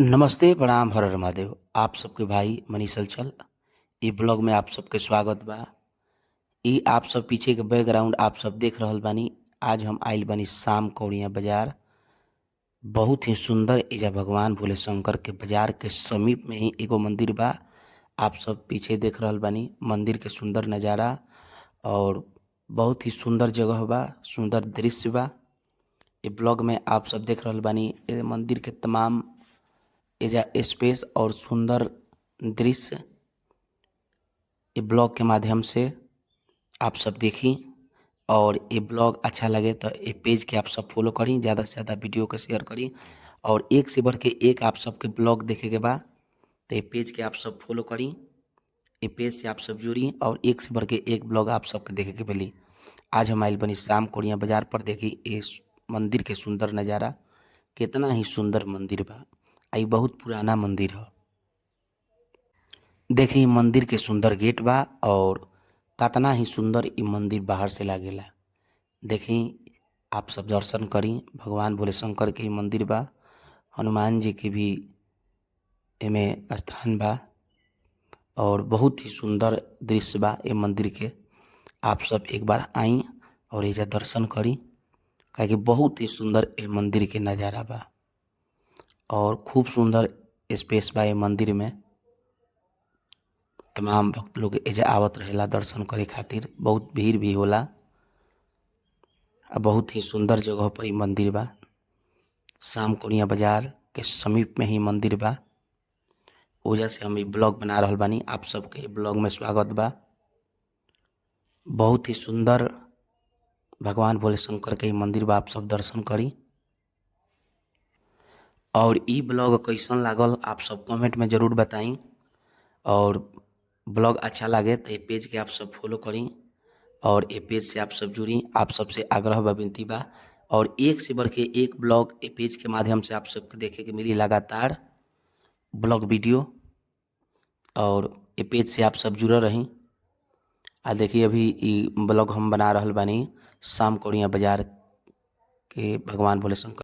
नमस्ते, प्रणाम, हर हर महादेव। आप सबके भाई मनीष हलचल इ ब्लॉग में आप सबके स्वागत बा। इ आप सब पीछे के बैकग्राउंड आप सब देख रहल बानी। आज हम आइल बानी शाम कौड़िया बाजार। बहुत ही सुंदर एजा भगवान भोले शंकर के बाजार के समीप में ही एगो मंदिर बा। आप सब पीछे देख रहल बानी मंदिर के सुंदर नजारा और बहुत ही सुंदर जगह बा, सुंदर दृश्य बा। इ ब्लॉग में आप सब देख रहल बानी ए मंदिर के तमाम एजा स्पेस और सुंदर दृश्य इ ब्लॉग के माध्यम से आप सब देखी और ये ब्लॉग अच्छा लगे तो ये पेज के आप सब फॉलो करी, ज़्यादा से ज़्यादा वीडियो के शेयर करी और एक से बढ़ के एक आप सबके ब्लॉग देखे के बा तो ये पेज के आप सब फॉलो करी, ये पेज से आप सब जुड़ी और एक से बढ़ के एक ब्लॉग आप सबके देखे के मिली। आज हम आइल बनी शाम कोड़िया बाजार पर। देखी ये मंदिर के सुंदर नज़ारा, कितना ही सुंदर मंदिर बा। आई बहुत पुराना मंदिर ह। देखी मंदिर के सुंदर गेट बा और कतना ही सुंदर इ मंदिर बाहर से लागेला। देखी आप सब दर्शन करी, भगवान भोले शंकर के इ मंदिर बा। हनुमान जी के भी एमे स्थान बा और बहुत ही सुंदर दृश्य बा ए मंदिर के। आप सब एक बार आई और एजा दर्शन करी, काहे कि बहुत ही सुंदर ए मंदिर के नजारा बा और खूब सुंदर स्पेस बा ए मंदिर में। तमाम भक्त लोग एजा आवत रहेला दर्शन करे खातिर, बहुत भीड़ भी होला। आ बहुत ही सुंदर जगह पर इ मंदिर बा। शाम कोनिया बाजार के समीप में ही मंदिर बा। ओजा से हम इ ब्लॉग बना रहल बानी। आप सबके ब्लॉग में स्वागत बा। बहुत ही सुंदर भगवान भोले शंकर के इ मंदिर बा, आप सब दर्शन करी। और इ ब्लॉग कैसन लागल आप सब कमेंट में जरूर बताई और ब्लॉग अच्छा लगे तो ये पेज के आप सब फॉलो करी और ये पेज से आप सब जुड़ी। आप सबसे आग्रह बा, विनती बा और एक से बढ़ के एक ब्लॉग ये पेज के माध्यम से आप सबके देखे के मिली लगातार ब्लॉग वीडियो और ये पेज से आप सब जुड़ल रही। आ देखिए अभी इ ब्लॉग हम बना रहल बानी शाम कोड़िया बाजार के भगवान भोले शंकर।